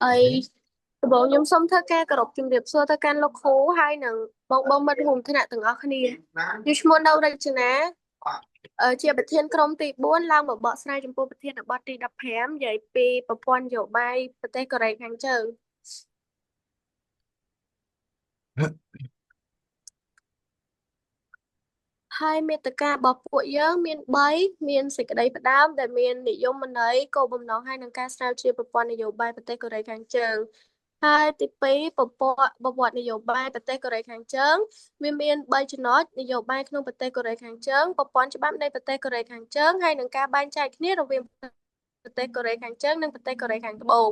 អីដំបូងខ្ញុំសូមធ្វើការគោរពជំរាបសួរទៅកាន់លោកគ្រូហើយនិងបងបងមិត្តរួមថ្នាក់ទាំងអស់គ្នាខ្ញុំឈ្មោះនៅរចនាជាប្រធានក្រុមទី4ឡើងមកបកស្រាយចំពោះប្រធានបទទី15និយាយពីប្រព័ន្ធនយោបាយប្រទេសកូរ៉េខាងជើងហើយមេត្តារបស់ពួកយើងមាន3មានសេចក្តីផ្ដើមដែលមាននិយមន័យគោលបំណងហើយនឹងការស្រាវជ្រាវប្រព័ន្ធនយោបាយប្រទេសកូរ៉េខាងជើងហើយទី2ប្រព័ន្ធប្រវត្តិនយោបាយប្រទេសកូរ៉េខាងជើងវាមាន3ចំណុចនយោបាយក្នុងប្រទេសកូរ៉េខាងជើងប្រព័ន្ធច្បាប់នៃប្រទេសកូរ៉េខាងជើងហើយនឹងការបែងចែកគ្នារវាងប្រទេសកូរ៉េខាងជើងនិងប្រទេសកូរ៉េខាងត្បូង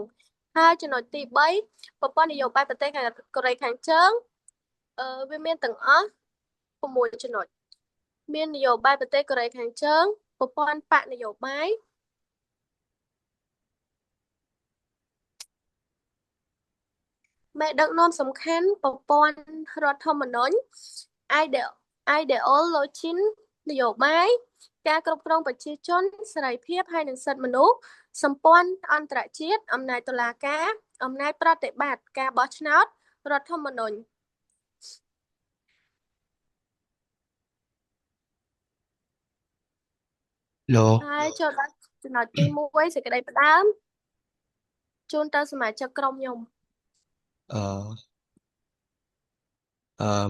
ហើយចំណុចទី3ប្រព័ន្ធនយោបាយប្រទេសកូរ៉េខាងជើងវាមានទាំងអស់6ចំណុចមាននយោបាយប្រទេសកូរ៉េខាងជើងប្រព័ន្ធបកនយោបាយមេដឹកនាំសំខាន់ប្រព័ន្ធរដ្ឋធម្មនុញ្ញ ideology នយោបាយការគ្រប់គ្រងប្រជាជនសេរីភាពហើយនិងសិទ្ធិមនុស្សសម្ព័ន្ធអន្តរជាតិអំណាចតុលាការអំណាចប្រតិបត្តិការបោះឆ្នោតរដ្ឋធម្មនុញ្ញ លោក ហើយចូលដល់ចំណុចទី1សេចក្តីផ្ដើមជូនទៅសមាជិកក្រុមខ្ញុំ អឺអឺ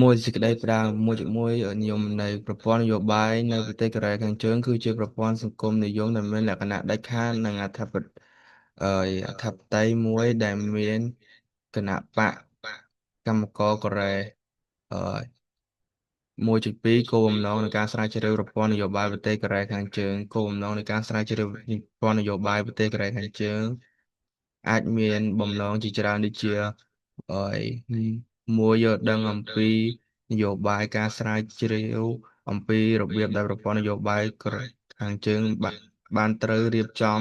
មួយសេចក្តីផ្ដើមមួយជាមួយនិយមនៃប្រព័ន្ធនយោបាយនៅប្រទេសកូរ៉េខាងជើងគឺជាប្រព័ន្ធសង្គមនិយមដែលមានលក្ខណៈដាច់ខាតនិងអធិបតអឺអធិបតេយ្យមួយដែលមានគណៈបកកម្មករកូរ៉េអឺ1.2គោលបំណងនៃការស្រាវជ្រាវប្រព័ន្ធនយោបាយប្រទេសកូរ៉េខាងជើងគោលបំណងនៃការស្រាវជ្រាវប្រព័ន្ធនយោបាយប្រទេសកូរ៉េខាងជើងអាចមានបំណងជាច្រើនដូចជាអយមួយយល់ដឹងអំពីនយោបាយការស្រាវជ្រាវអំពីរបៀបដែលប្រព័ន្ធនយោបាយកូរ៉េខាងជើងបានត្រូវរៀបចំ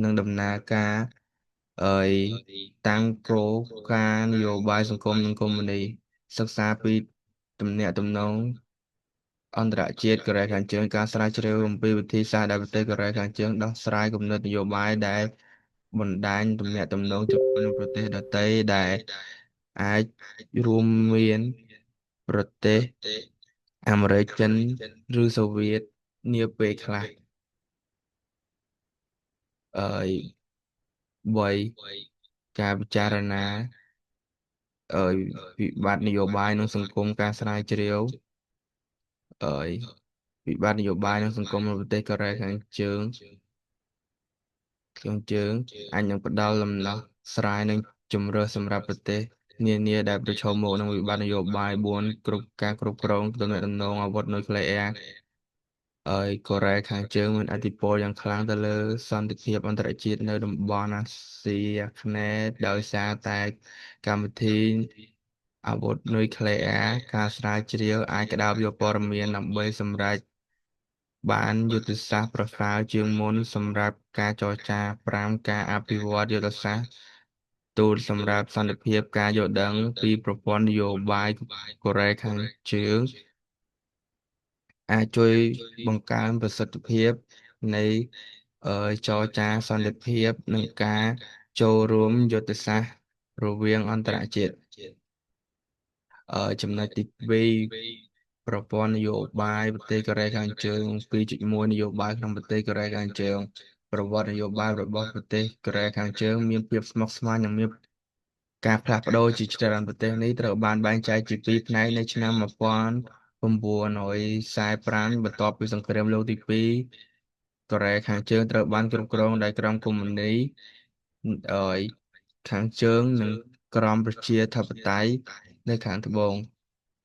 និងដំណើរការអយតាំងគោលការណ៍នយោបាយសង្គមនិងកុម្មុយនីសិក្សាពីទំនាក់ទំនងអន្តរជាតិកូរ៉េខាងជើងការស្រាវជ្រាវអំពីវិធីសាស្ត្រដែលប្រទេសកូរ៉េខាងជើងដោះស្រាយគំនិតនយោបាយដែលបណ្ដាញទំនាក់ទំនងជាមួយនឹងប្រទេសដទៃដែលអាចរួមមានប្រទេសអាមេរិកចិនឬសូវៀតនាពេលខ្លះអឺបីការពិចារណាអឺវិបត្តិនយោបាយនិងសង្គមការស្រាវជ្រាវអឺវិបត្តិនយោបាយនិងសង្គមនៅប្រទេសកូរ៉េខាងជើងអាចនឹងផ្ដល់ដំណោះស្រាយនិងជម្រើសសម្រាប់ប្រទេសនានាដែលប្រឈមមុខនឹងវិបត្តិនយោបាយ4គ្រប់ការគ្រប់គ្រងទំនាក់ទំនងអាវុធនុយក្លេអ៊ែរហើយកូរ៉េខាងជើងមានឥទ្ធិពលយ៉ាងខ្លាំងទៅលើសន្តិភាពអន្តរជាតិនៅតំបន់អាស៊ីអាគ្នេយ៍ដោយសារតែកម្មវិធីអាវុធនុយក្លេអ៊ែរការស្រាវជ្រាវអាចក្តោបយកព័ត៌មានដើម្បីសម្រេចបានយុទ្ធសាស្ត្រប្រសើរជាងមុនសម្រាប់ការចរចា5ការអភិវឌ្ឍយុទ្ធសាស្ត្រទូតសម្រាប់សន្តិភាពការយល់ដឹងពីប្រព័ន្ធនយោបាយកូរ៉េខាងជើងអាចជួយបង្កើនប្រសិទ្ធភាពនៃចរចាសន្តិភាពនិងការចូលរួមយុទ្ធសាស្ត្ររវាងអន្តរជាតិចំណុចទី2ប្រព័ន្ធនយោបាយប្រទេសកូរ៉េខាងជើង2.1នយោបាយក្នុងប្រទេសកូរ៉េខាងជើងប្រវត្តិនយោបាយរបស់ប្រទេសកូរ៉េខាងជើងមានភាពស្មុគស្មាញនិងមានការផ្លាស់ប្ដូរជាច្រើនប្រទេសនេះត្រូវបានបែងចែកជាពីរផ្នែកនៅឆ្នាំ1945បន្ទាប់ពីសង្គ្រាមលោកទី2កូរ៉េខាងជើងត្រូវបានគ្រប់គ្រងដោយក្រុមកុម្មុយនីអយខាងជើងនិងក្រមប្រជាធិបតេយ្យនៅខាងត្បូង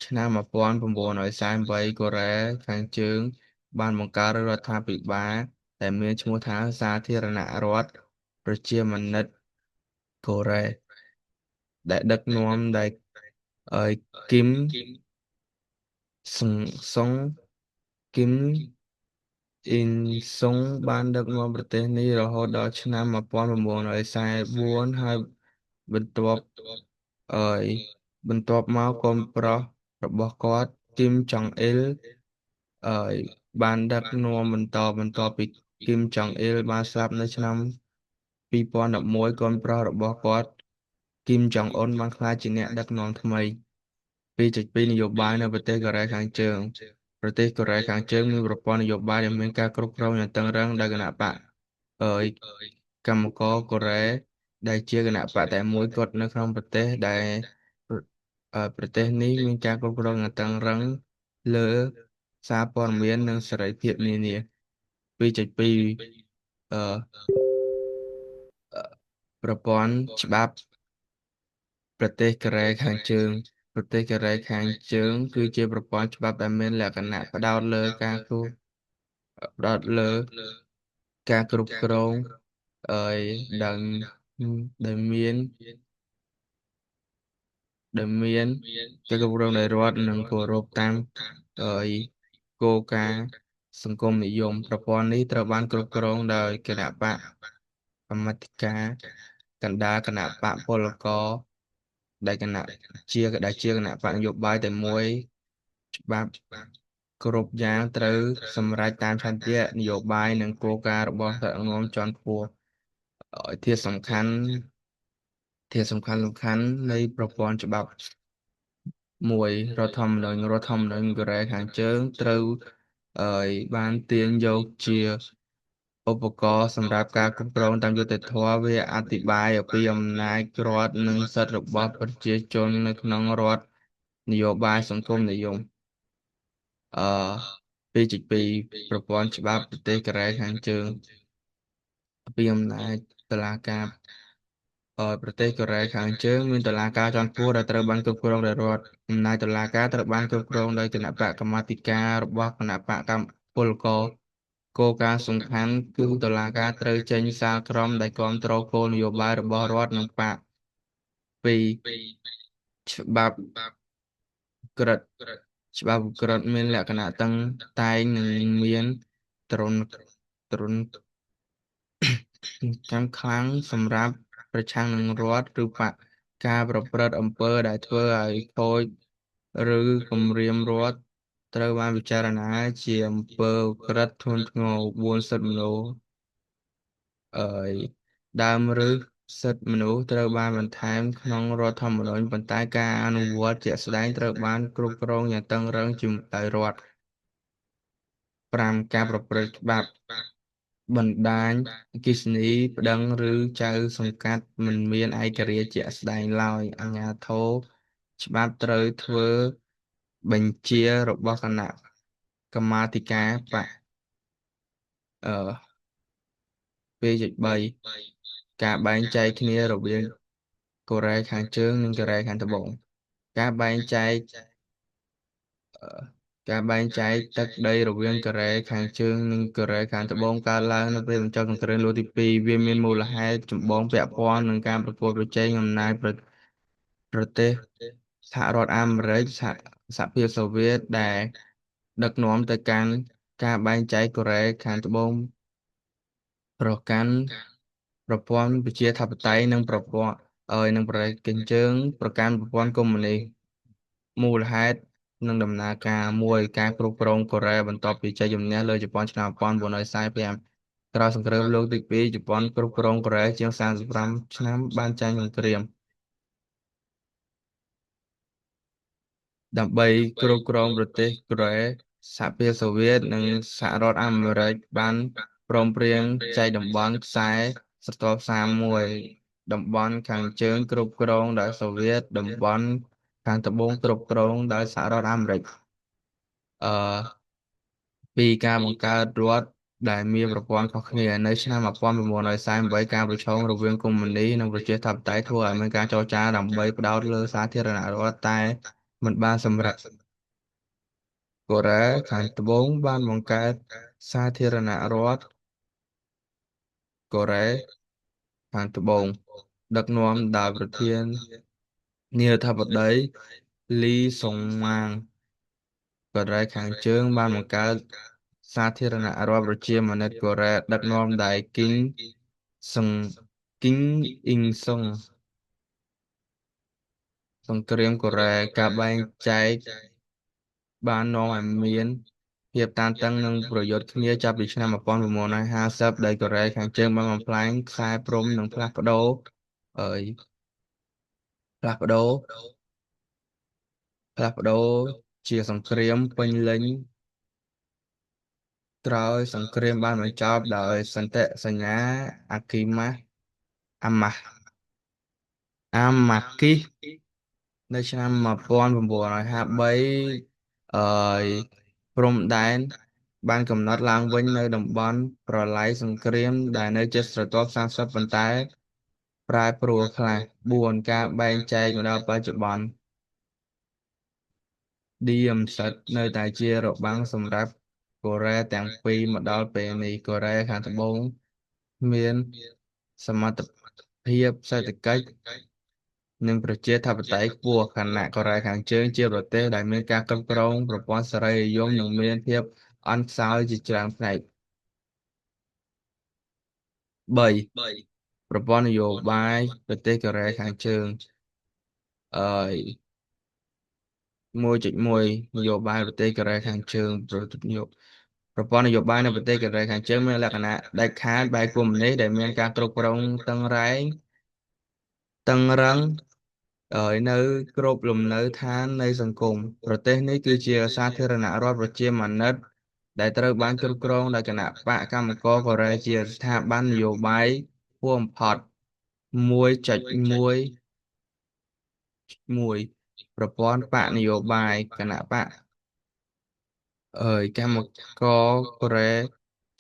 ឆ្នាំ1948កូរ៉េខាងជើងបានបង្កើតរដ្ឋាភិបាលដែលមានឈ្មោះថាសាធារណរដ្ឋប្រជាមានិតកូរ៉េដែលដឹកនាំដោយគឹមសុងគឹមអ៊ីនសុងបានដឹកនាំប្រទេសនេះរហូតដល់ឆ្នាំ1944ហើយបន្ទាប់អយបន្ទាប់មកកូនប្រុសរបស់គាត់គឹមចុងអ៊ីលអយបានដឹកនាំបន្តបន្ទាប់ពី គីមចុងអ៊ីលបានស្លាប់នៅឆ្នាំ2011កូនប្រុសរបស់គាត់គីមចុងអ៊ុនបានក្លាយជាអ្នកដឹកនាំថ្មី 2.2 នយោបាយនៅប្រទេសកូរ៉េខាងជើងប្រទេសកូរ៉េខាងជើងមានប្រព័ន្ធនយោបាយដែលមានការគ្រប់គ្រងយ៉ាងតឹងរ៉ឹងដោយគណបក្សអើយកម្មករកូរ៉េដែលជាគណបក្សតែមួយគត់នៅក្នុងប្រទេសដែលប្រទេសនេះមានការគ្រប់គ្រងយ៉ាងតឹងរ៉ឹងលើសារព័ត៌មាននិងសេរីភាពនានា 2.2 អឺប្រព័ន្ធច្បាប់ប្រទេសកូរ៉េខាងជើងប្រទេសកូរ៉េខាងជើងគឺជាប្រព័ន្ធច្បាប់ដែលមានលក្ខណៈផ្ដោតលើការគូផ្ដោតលើការគ្រប់គ្រងអើយដែលដែលមានដែលមានការគ្រប់គ្រងដោយរដ្ឋនិងគោរពតាមអើយគោលការណ៍សង្គមនិយមប្រព័ន្ធនេះត្រូវបានគ្រប់គ្រងដោយគណបក្សកម្មាធិការកណ្ដាលគណបក្សពលករដែលគណៈជាដែលជាគណបក្សនយោបាយតែមួយច្បាប់គ្រប់យ៉ាងត្រូវសម្រេចតាមឆន្ទៈនយោបាយនិងគោលការណ៍របស់ថ្នាក់ដឹកនាំជាន់ខ្ពស់ធាតុសំខាន់ធាតុសំខាន់សំខាន់នៃប្រព័ន្ធច្បាប់មួយរដ្ឋធម្មនុញ្ញរដ្ឋធម្មនុញ្ញកូរ៉េខាងជើងត្រូវអើយបានទាញយកជាឧបករណ៍សម្រាប់ការគ្រប់គ្រងតាមយុត្តិធម៌វាអធិប្បាយអំពីអំណាចរដ្ឋនិងសិទ្ធិរបស់ប្រជាជននៅក្នុងរដ្ឋនយោបាយសង្គមនិយមអឺ2.2ប្រព័ន្ធច្បាប់ប្រទេសកូរ៉េខាងជើងពីអំណាចតុលាការប្រទេសកូរ៉េខាងជើងមានតុលាការជាន់ខ្ពស់ដែលត្រូវបានគ្រប់គ្រងដោយរដ្ឋអំណាចតុលាការត្រូវបានគ្រប់គ្រងដោយគណៈបកកម្មាធិការរបស់គណៈបកកម្មពលករគោលការណ៍សំខាន់គឺតុលាការត្រូវចេញសាលក្រមដែលគាំទ្រគោលនយោបាយរបស់រដ្ឋនិងបក្ស2ច្បាប់ក្រឹត្យច្បាប់ក្រឹត្យមានលក្ខណៈតឹងតែងនិងមានត្រនត្រនកម្មខ្លាំងសម្រាប់ប្រឆាំងនឹងរដ្ឋឬបក្សការប្រព្រឹត្តអំពើដែលធ្វើឲ្យខូចឬគំរាមរដ្ឋត្រូវបានពិចារណាជាអំពើឧក្រិដ្ឋធ្ងន់ធ្ងរ4សិទ្ធិមនុស្សអើយដើមឬសិទ្ធិមនុស្សត្រូវបានបន្ថែមក្នុងរដ្ឋធម្មនុញ្ញប៉ុន្តែការអនុវត្តជាក់ស្ដែងត្រូវបានគ្រប់គ្រងយ៉ាងតឹងរ៉ឹងដោយរដ្ឋ5ការប្រព្រឹត្តច្បាប់បណ្ដាញអគ្គិសនីប្តឹងឬចៅសង្កាត់មិនមានឯករាជ្យជាក់ស្ដែងឡើយអាជ្ញាធរច្បាប់ត្រូវធ្វើបញ្ជារបស់គណៈកម្មាធិការបក្សអឺ2.3ការបែងចែកគ្នារវាងកូរ៉េខាងជើងនិងកូរ៉េខាងត្បូងការបែងចែកការបែងចែកទឹកដីរវាងកូរ៉េខាងជើងនិងកូរ៉េខាងត្បូងកើតឡើងនៅពេលបញ្ចប់សង្គ្រាមលោកទី2វាមានមូលហេតុចម្បងពាក់ព័ន្ធនឹងការប្រកួតប្រជែងអំណាចប្រទេសសហរដ្ឋអាមេរិកសហសហភាពសូវៀតដែលដឹកនាំទៅកាន់ការបែងចែកកូរ៉េខាងត្បូងប្រកាន់ប្រព័ន្ធប្រជាធិបតេយ្យនិងប្រព័ន្ធអើយនិងប្រទេសកញ្ជើងប្រកាន់ប្រព័ន្ធកុម្មុយនីសមូលហេតុនិងដំណើរការមួយការគ្រប់គ្រងកូរ៉េបន្ទាប់ពីជ័យជំនះលើជប៉ុនឆ្នាំ1945ក្រោយសង្គ្រាមលោកទី2ជប៉ុនគ្រប់គ្រងកូរ៉េជាង35ឆ្នាំបានចាញ់សង្គ្រាមដើម្បីគ្រប់គ្រងប្រទេសកូរ៉េសហភាពសូវៀតនិងសហរដ្ឋអាមេរិកបានព្រមព្រៀងចែកតំបន់ខ្សែស្រទាប់31តំបន់ខាងជើងគ្រប់គ្រងដោយសូវៀតតំបន់ខាងត្បូងគ្រប់គ្រងដោយសហរដ្ឋអាមេរិកអឺពីការបង្កើតរដ្ឋដែលមានប្រព័ន្ធខុសគ្នានៅឆ្នាំ1948ការប្រឈមរវាងកុម្មុយនីសនិងប្រជាធិបតេយ្យធ្វើឲ្យមានការចរចាដើម្បីផ្ដោតលើសាធារណរដ្ឋតែមិនបានសម្រេចកូរ៉េខាងត្បូងបានបង្កើតសាធារណរដ្ឋកូរ៉េខាងត្បូងដឹកនាំដោយប្រធានាធិបតីលីសុងម៉ាងកូរ៉េខាងជើងបានបង្កើតសាធារណរដ្ឋប្រជាមានិតកូរ៉េដឹកនាំដោយគីងសឹងគីងអ៊ីងសុងសង្គ្រាមកូរ៉េការបែងចែកបាននាំឲ្យមានភាព ភាពតានតឹងនិងប្រយុទ្ធគ្នាចាប់ពីឆ្នាំ1950ដោយកូរ៉េខាងជើងបានបំផ្លាញខ្សែព្រំនិងអើយផ្លាស់ប្ដូរផ្លាស់ប្ដូរជាសង្គ្រាមពេញលេញក្រោយសង្គ្រាមបានបញ្ចប់ដោយសន្ធិសញ្ញាអាគីម៉ាស់អាម៉ាស់អាម៉ាគីនៅឆ្នាំ1953អើយព្រំដែនបានកំណត់ឡើងវិញនៅតំបន់ប្រឡាយសង្គ្រាមដែលនៅជិតស្រទាប់30ប៉ុន្តែប្រែប្រួលខ្លះ4ការបែងចែកមកដល់បច្ចុប្បន្ន DMZ នៅតែជារបាំងសម្រាប់កូរ៉េទាំងពីរមកដល់ពេលនេះកូរ៉េខាងត្បូងមានសមត្ថភាពសេដ្ឋកិច្ចនិងប្រជាធិបតេយ្យខ្ពស់ខណៈកូរ៉េខាងជើងជាប្រទេសដែលមានការគ្រប់គ្រងប្រព័ន្ធសេរីនិយមនិងមានភាពអន់ខ្សោយជាច្រើនផ្នែក3ប្រព័ន្ធនយោបាយប្រទេសកូរ៉េខាងជើងអឺ1.1នយោបាយប្រទេសកូរ៉េខាងជើងប្រព័ន្ធនយោបាយនៅប្រទេសកូរ៉េខាងជើងមានលក្ខណៈដាច់ខាតបែបកុម្មុយនីសដែលមានការគ្រប់គ្រងតឹងរ៉ែងតឹងរឹងនៅគ្រប់លំនៅឋាននៃសង្គមប្រទេសនេះគឺជាសាធារណរដ្ឋប្រជាមានិតដែលត្រូវបានគ្រប់គ្រងដោយគណបក្សកម្មករកូរ៉េជាស្ថាប័ននយោបាយខ្ពស់បំផុត1.1 1ប្រព័ន្ធបក្សនយោបាយគណបក្សកម្មករកូរ៉េ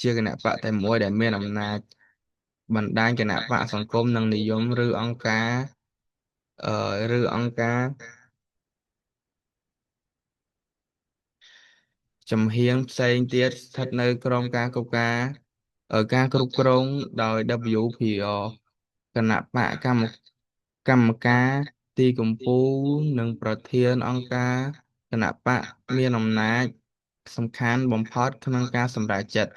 ជាគណបក្សតែមួយដែលមានអំណាចបណ្ដាញគណបក្សសង្គមនិងនិយមឬអង្គការឬអង្គការចំហៀងផ្សេងទៀតស្ថិតនៅក្រោមការគ្រប់ការការគ្រប់គ្រងដោយ WPR គណបក្សកម្មការទីកម្ពូលនិងប្រធានអង្គការគណបក្សមានអំណាចសំខាន់បំផុតក្នុងការសម្រេចចិត្ត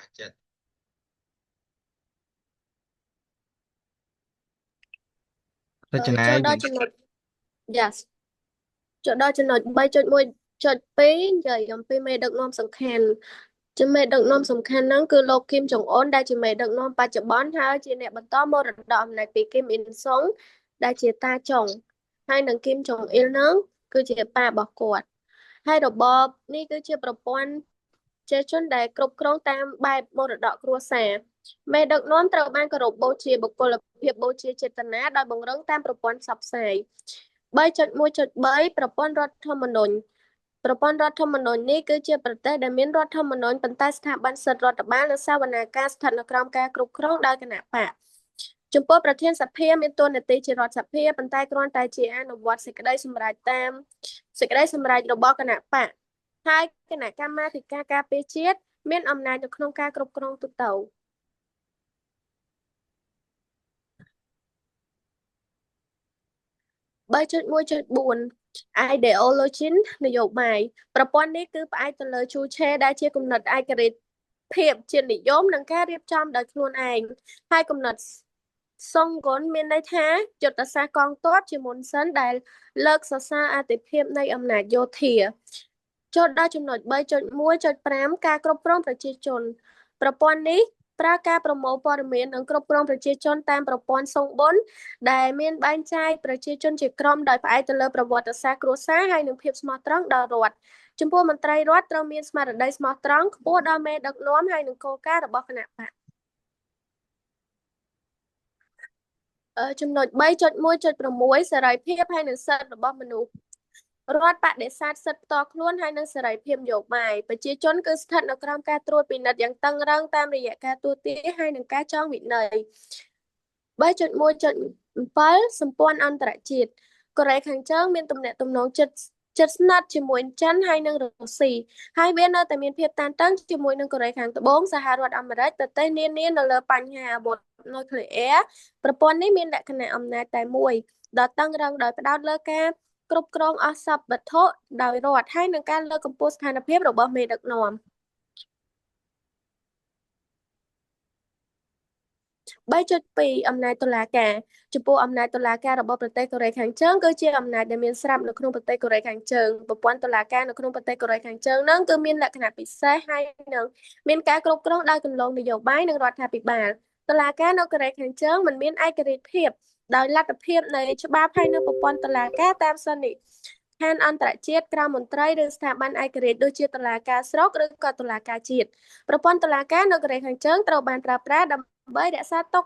រចនា ចូលដល់ចំណុច Yes ចូលដល់ចំណុច3.1.2និយាយអំពីមេដឹកនាំសំខាន់ជាមេដឹកនាំសំខាន់ហ្នឹងគឺលោកគឹមចុងអ៊ុនដែលជាមេដឹកនាំបច្ចុប្បន្នហើយជាអ្នកបន្តមរតកអំណាចពីគឹមអ៊ីនសុងដែលជាតាចុងហើយនឹងគឹមចុងអ៊ីលហ្នឹងគឺជាប៉ារបស់គាត់ហើយរបបនេះគឺជាប្រព័ន្ធជាជនដែលគ្រប់គ្រងតាមបែបមរតកគ្រួសារមេដឹកនាំត្រូវបានគោរពបូជាបុគ្គលភាពបូជាចេតនាដោយបង្រឹងតាមប្រព័ន្ធផ្សព្វផ្សាយ3.1.3ប្រព័ន្ធរដ្ឋធម្មនុញ្ញប្រព័ន្ធរដ្ឋធម្មនុញ្ញនេះគឺជាប្រទេសដែលមានរដ្ឋធម្មនុញ្ញប៉ុន្តែស្ថាប័នសិទ្ធិរដ្ឋបាលនិងសវនាការស្ថិតនៅក្រោមការគ្រប់គ្រងដោយគណបក្សចំពោះប្រធានសភាមានតួនាទីជារដ្ឋសភាប៉ុន្តែគ្រាន់តែជាអនុវត្តសេចក្តីសម្រេចតាមសេចក្តីសម្រេចរបស់គណបក្សហើយគណៈកម្មាធិការការពារជាតិមានអំណាចនៅក្នុងការគ្រប់គ្រងទូទៅ3.1.4 ideology នយោបាយប្រព័ន្ធនេះគឺផ្អែកទៅលើជូឆេដែលជាគំនិតឯករាជ្យភាពជាតិនិយមនិងការរៀបចំដោយខ្លួនឯងហើយគំនិតសុងគុនមានន័យថាយុទ្ធសាស្ត្រកងទ័ពជាមុនសិនដែលលើកសរសើរអាទិភាពនៃអំណាចយោធាចូលដល់ចំណុច3.1.5ការគ្រប់គ្រងប្រជាជនប្រព័ន្ធនេះប្រើការប្រមូលព័ត៌មាននិងគ្រប់គ្រងប្រជាជនតាមប្រព័ន្ធសុងបុនដែលមានបែងចែកប្រជាជនជាក្រុមដោយផ្អែកទៅលើប្រវត្តិសាស្ត្រគ្រួសារហើយនិងភាពស្មោះត្រង់ដល់រដ្ឋចំពោះមន្ត្រីរដ្ឋត្រូវមានស្មារតីស្មោះត្រង់ខ្ពស់ដល់មេដឹកនាំហើយនិងគោលការណ៍របស់គណបក្សចំណុច3.1.6សេរីភាពហើយនិងសិទ្ធិរបស់មនុស្សរដ្ឋបដិសេធសិទ្ធិផ្ទាល់ខ្លួនហើយនិងសេរីភាពនយោបាយប្រជាជនគឺស្ថិតនៅក្រោមការត្រួតពិនិត្យយ៉ាងតឹងរ៉ឹងតាមរយៈការទូទាហើយនិងការចងវិន័យ3.1.7សម្ព័ន្ធអន្តរជាតិកូរ៉េខាងជើងមានទំនាក់ទំនងជិតស្និទ្ធជាមួយចិនហើយនិងរុស្ស៊ីហើយវានៅតែមានភាពតានតឹងជាមួយនឹងកូរ៉េខាងត្បូងសហរដ្ឋអាមេរិកប្រទេសនានានៅលើបញ្ហាអាវុធនុយក្លេអ៊ែរប្រព័ន្ធនេះមានលក្ខណៈអំណាចតែមួយដ៏តឹងរ៉ឹងដោយផ្ដោតលើការគ្រប់គ្រងអស់សព្វវត្ថុដោយរដ្ឋហើយនឹងការលើកកម្ពស់ស្ថានភាពរបស់មេដឹកនាំ 3.2 អំណាចតុលាការចំពោះអំណាចតុលាការរបស់ប្រទេសកូរ៉េខាងជើងគឺជាអំណាចដែលមានស្រាប់នៅក្នុងប្រទេសកូរ៉េខាងជើងប្រព័ន្ធតុលាការនៅក្នុងប្រទេសកូរ៉េខាងជើងនឹងគឺមានលក្ខណៈពិសេសហើយនឹងមានការគ្រប់គ្រងដោយគន្លងនយោបាយនិងរដ្ឋាភិបាលតុលាការនៅកូរ៉េខាងជើងមិនមានឯករាជ្យភាពដោយលទ្ធភាពនៃច្បាប់ហើយនៅប្រព័ន្ធតុលាការតាមសន្និដ្ឋានអន្តរជាតិក្រៅមន្ត្រីឬស្ថាប័នឯករាជ្យដូចជាតុលាការស្រុកឬក៏តុលាការជាតិប្រព័ន្ធតុលាការនៅកូរ៉េខាងជើងត្រូវបានប្រើប្រាស់ដើម្បីរក្សាទុក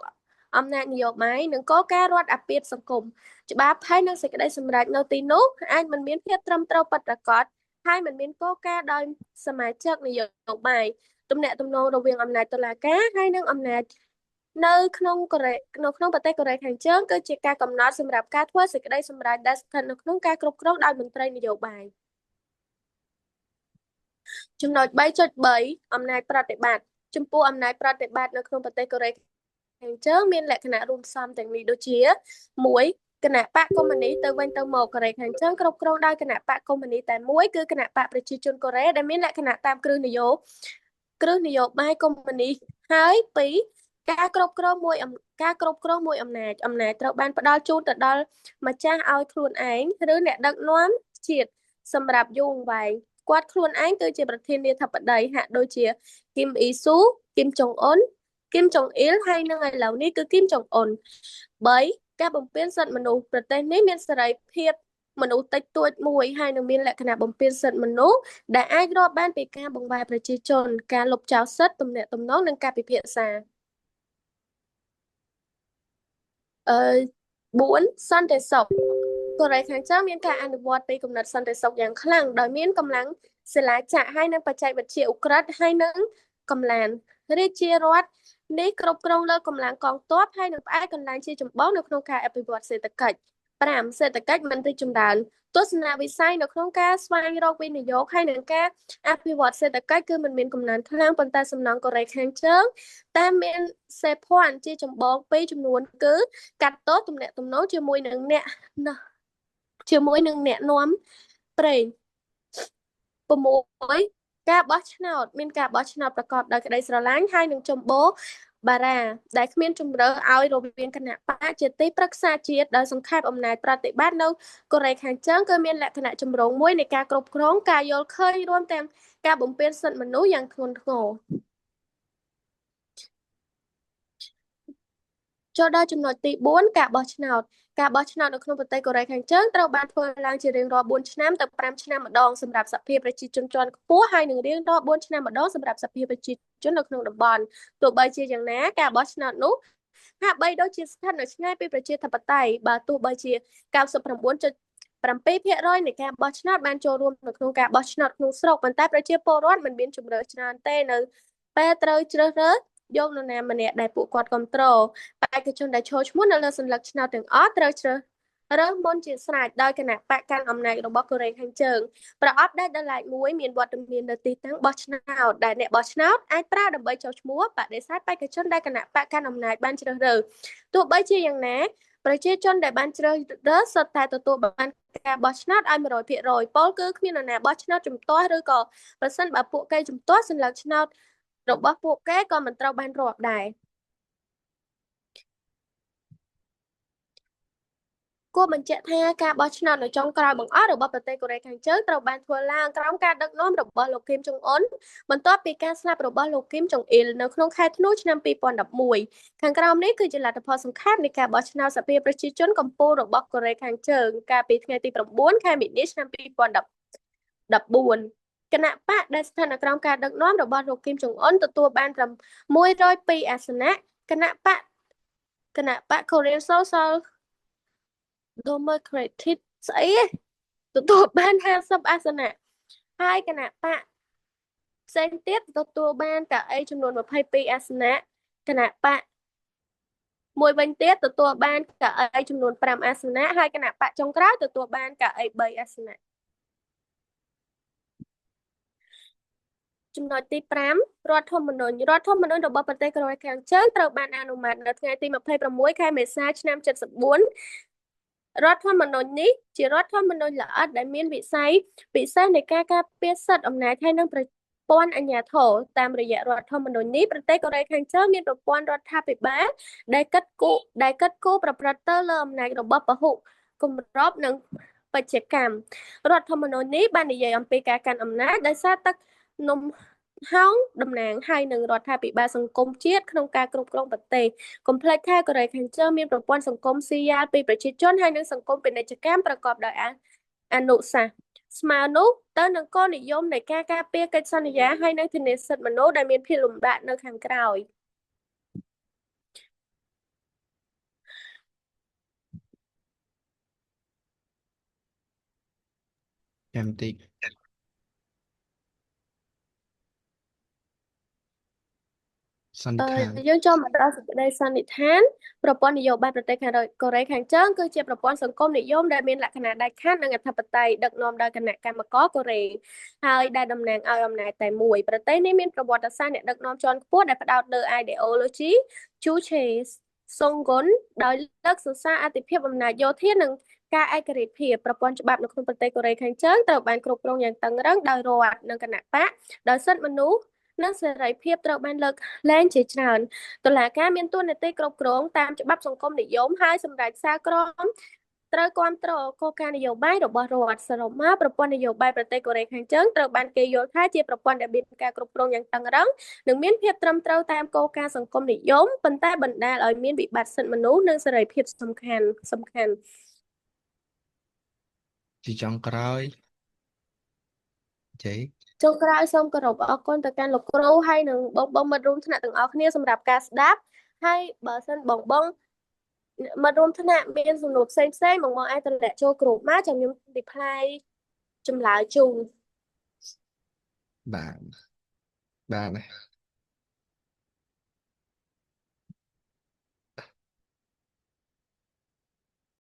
អំណាចនយោបាយនិងគោលការណ៍រដ្ឋអាពាធសង្គមច្បាប់ហើយនិងសេចក្តីសម្រេចនៅទីនោះអាចមិនមានភាពត្រឹមត្រូវពិតប្រាកដហើយមិនមានគោលការណ៍ដោយសមាជិកនយោបាយទំនាក់ទំនងរវាងអំណាចតុលាការហើយនិងអំណាចនៅក្នុងកូរ៉េនៅក្នុងប្រទេសកូរ៉េខាងជើងគឺជាការកំណត់សម្រាប់ការធ្វើសេចក្តីសម្រេចដែលស្ថិតនៅក្នុងការគ្រប់គ្រងដោយមន្ត្រីនយោបាយចំណុច3.3អំណាចប្រតិបត្តិចំពោះអំណាចប្រតិបត្តិនៅក្នុងប្រទេសកូរ៉េខាងជើងមានលក្ខណៈរួមផ្សំទាំងនេះដូចជា1គណៈបកកុម្មុយនីសទៅវិញទៅមកកូរ៉េខាងជើងគ្រប់គ្រងដោយគណៈបកកុម្មុយនីសតែមួយគឺគណៈបកប្រជាជនកូរ៉េដែលមានលក្ខណៈតាមគ្រឹះនយោបាយកុម្មុយនីសហើយ2ការគ្រប់គ្រងមួយការគ្រប់គ្រងមួយអំណាចអំណាចត្រូវបានផ្ដល់ជូនទៅដល់ម្ចាស់ឲ្យខ្លួនឯងឬអ្នកដឹកនាំជាតិសម្រាប់យូរអង្វែងគាត់ខ្លួនឯងគឺជាប្រធានាធិបតីហាក់ដូចជាគឹមអ៊ីស៊ូគឹមចុងអ៊ុនគឹមចុងអ៊ីលហើយនឹងឥឡូវនេះគឺគឹមចុងអ៊ុន3ការបំពានសិទ្ធិមនុស្សប្រទេសនេះមានសេរីភាពមនុស្សតិចតួចមួយហើយនឹងមានលក្ខណៈបំពានសិទ្ធិមនុស្សដែលអាចរាប់បានពីការបង្វែរប្រជាជនការលុបចោលសិទ្ធិទំនាក់ទំនងនិងការពិភាក្សាអឺ4សន្តិសុខកូរ៉េខាងជើងមានការអនុវត្តពីគំនិតសន្តិសុខយ៉ាងខ្លាំងដោយមានកម្លាំងសិលាចាក់ហើយនិងបច្ចេកវិទ្យាឧក្រិដ្ឋហើយនិងកម្លាំងរាជារដ្ឋនេះគ្រប់គ្រងលើកម្លាំងកងទ័ពហើយនឹងផ្អែកកន្លែងជាចម្បងនៅក្នុងការអភិវឌ្ឍសេដ្ឋកិច្ច5សេដ្ឋកិច្ចមិនរីកចម្រើនទស្សនវិស័យនៅក្នុងការស្វែងរកវិនិយោគហើយនឹងការអភិវឌ្ឍសេដ្ឋកិច្ចគឺមិនមានកំណើនខ្លាំងប៉ុន្តែសំណង់កូរ៉េខាងជើងតែមានសេភ័ណ្ឌជាចម្បងពីរចំនួនគឺកាត់ទោសទំនាក់ទំនងជាមួយនឹងអ្នកជាមួយនឹងអ្នកនាំប្រេង6ការបោះឆ្នោតមានការបោះឆ្នោតប្រកបដោយក្តីស្រឡាញ់ហើយនឹងចម្បូបារ៉ាដែលគ្មានជំរើសឲ្យរវាងគណៈបកជាទីប្រឹក្សាជាតិដោយសង្ខេបអំណាចប្រតិបត្តិនៅកូរ៉េខាងជើងគឺមានលក្ខណៈចម្រុងមួយនៃការគ្រប់គ្រងការយល់ឃើញរួមទាំងការបំពានសិទ្ធិមនុស្សយ៉ាងធ្ងន់ធ្ងរចូលដល់ចំណុចទី4ការបោះឆ្នោតការបោះឆ្នោតនៅក្នុងប្រទេសកូរ៉េខាងជើងត្រូវបានធ្វើឡើងជារៀងរាល់4ឆ្នាំទៅ5ឆ្នាំម្ដងសម្រាប់សភាប្រជាជនជាន់ខ្ពស់ហើយនិងរៀងរាល់4ឆ្នាំម្ដងសម្រាប់សភាប្រជាជននៅក្នុងតំបន់ទោះបីជាយ៉ាងណាការបោះឆ្នោតនោះហាក់បីដូចជាស្ថិតនៅឆ្ងាយពីប្រជាធិបតេយ្យបើទោះបីជា99.7%នៃការបោះឆ្នោតបានចូលរួមនៅក្នុងការបោះឆ្នោតក្នុងស្រុកប៉ុន្តែប្រជាពលរដ្ឋមិនមានជំរឿច្រើនទេនៅពេលត្រូវជ្រើសរើសយកនរណាម្នាក់ដែលពួកគាត់គ្រប់គ្រងបេក្ខជនដែលឈរឈ្មោះនៅលើសន្លឹកឆ្នោតទាំងអស់ត្រូវជ្រើសរើសមុនជាស្រេចដោយគណៈបកកាន់អំណាចរបស់កូរ៉េខាងជើងប្រអប់ដែលដឡែកមួយមានវត្តមាននៅទីតាំងបោះឆ្នោតដែលអ្នកបោះឆ្នោតអាចប្រើដើម្បីចុះឈ្មោះបដិសេធបេក្ខជនដែលគណៈបកកាន់អំណាចបានជ្រើសរើសទោះបីជាយ៉ាងណាប្រជាជនដែលបានជ្រើសរើសសុទ្ធតែទទួលបានការបោះឆ្នោតឲ្យ100%ពលគឺគ្មាននរណាបោះឆ្នោតជំទាស់ឬក៏ប្រសិនបើពួកគេជំទាស់សន្លឹកឆ្នោតរបស់ពួកគេក៏មិនត្រូវបានរាប់ដែរគួរបញ្ជាក់ថាការបោះឆ្នោតនៅចុងក្រោយបង្អស់របស់ប្រទេសកូរ៉េខាងជើងត្រូវបានធ្វើឡើងក្រោមការដឹកនាំរបស់លោកគីមចុងអ៊ុនបន្ទាប់ពីការស្លាប់របស់លោកគីមចុងអ៊ីលនៅក្នុងខែធ្នូឆ្នាំ2011ខាងក្រោមនេះគឺជាលទ្ធផលសង្ខេបនៃការបោះឆ្នោតសភាប្រជាជនកម្ពុជារបស់កូរ៉េខាងជើងកាលពីថ្ងៃទី9ខែមីនាឆ្នាំ2014គណៈបកដែលស្ថិតនៅក្រោមការដឹកនាំរបស់លោកគីមចុងអ៊ុនទទួលបាន102អាសនៈគណៈបកគណៈបក Korean Social Democratic ស្អីទទួលបាន50អាសនៈហើយគណៈបកផ្សេងទៀតទទួលបានកៅអីចំនួន22អាសនៈគណៈបកមួយវិញទៀតទទួលបានកៅអីចំនួន5អាសនៈហើយគណៈបកចុងក្រោយទទួលបានកៅអី3អាសនៈចំណុចទី5រដ្ឋធម្មនុញ្ញរដ្ឋធម្មនុញ្ញរបស់ប្រទេសកូរ៉េខាងជើងត្រូវបានអនុម័តនៅថ្ងៃទី26ខែមេសាឆ្នាំ74រដ្ឋធម្មនុញ្ញនេះជារដ្ឋធម្មនុញ្ញល្អិតដែលមានវិស័យពិសេសនៃការការពារសិទ្ធិអំណាចហើយនិងប្រ ព័ន្ធអាជ្ញាធរតាមរយៈរដ្ឋធម្មនុញ្ញនេះប្រទេសកូរ៉េខាងជើងមានប្រព័ន្ធរដ្ឋាភិបាលដែលគិតគូរដែលគិតគូរប្រព្រឹត្តទៅលើអំណាចរបស់ពហុគម្របនិងបច្ចេកកម្មរដ្ឋធម្មនុញ្ញនេះបាននិយាយអំពីការកាន់អំណាចដោយសារទឹកនំហោងតំណាងហើយនឹងរដ្ឋាភិបាលសង្គមជាតិក្នុងការគ្រប់គ្រងប្រទេសកុំភ្លេចថាកូរ៉េខាងជើងមានប្រព័ន្ធសង្គមស៊ីយ៉ាលពីប្រជាជនហើយនិងសង្គមពាណិជ្ជកម្មប្រកបដោយអនុសាសន៍ស្មើនោះទៅនឹងគោលនិយមនៃការការពារកិច្ចសន្យាហើយនិងធានាសិទ្ធិមនុស្សដែលមានភាពលំបាកនៅខាងក្រោយ ចាំតិចសន្អឺនិដ្ឋាន យើងចូលមកដល់សេចក្តីសន្និដ្ឋានប្រព័ន្ធនយោបាយប្រទេសខាងកូរ៉េខាងជើងគឺជាប្រព័ន្ធសង្គមនិយមដែលមានលក្ខណៈដាច់ខាតនិងអធិបតេយ្យដឹកនាំដោយគណៈកម្មករកូរ៉េហើយដែលតំណាងឲ្យអំណាចតែមួយប្រទេសនេះមានប្រវត្តិសាស្ត្រអ្នកដឹកនាំជាន់ខ្ពស់ដែលផ្ដោតលើ ideology ជូឆេសុងគុនដោយលើកសរសើរអធិភាពអំណាចយោធានិងការឯករាជ្យភាពប្រព័ន្ធច្បាប់នៅក្នុងប្រទេសកូរ៉េខាងជើងត្រូវបានគ្រប់គ្រងយ៉ាងតឹងរ៉ឹងដោយរដ្ឋនិងគណៈបកដោយសិទ្ធិមនុស្សនិងសេរីភាពត្រូវបានលើកលែងជាច្រើនតុលាការមានតួនាទីគ្រប់គ្រងតាមច្បាប់សង្គមនិយមហើយសម្រាប់សារក្រមត្រូវគ្រប់គ្រងគោលការណ៍នយោបាយរបស់រដ្ឋសរុបមកប្រព័ន្ធនយោបាយប្រទេសកូរ៉េខាងជើងត្រូវបានគេយល់ថាជាប្រព័ន្ធដែលមានការគ្រប់គ្រងយ៉ាងតឹងរ៉ឹងនិងមានភាពត្រឹមត្រូវតាមគោលការណ៍សង្គមនិយមប៉ុន្តែបណ្ដាលឲ្យមានវិបត្តិសិទ្ធិមនុស្សនិងសេរីភាពសំខាន់សំខាន់ ជាចុងក្រោយជ័យ ចុងក្រោយសូមគោរពអរគុណទៅកាន់លោកគ្រូហើយនិងបងបងមិត្តរួមថ្នាក់ទាំងអស់គ្នាសម្រាប់ការស្ដាប់ហើយបើសិនបងបងមិត្តរួមថ្នាក់មានសំណួរផ្សេងផ្សេងបងបងអាចទម្លាក់ចូលក្រុមមកចាំខ្ញុំ reply ចម្លើយជូន បាទបាទណា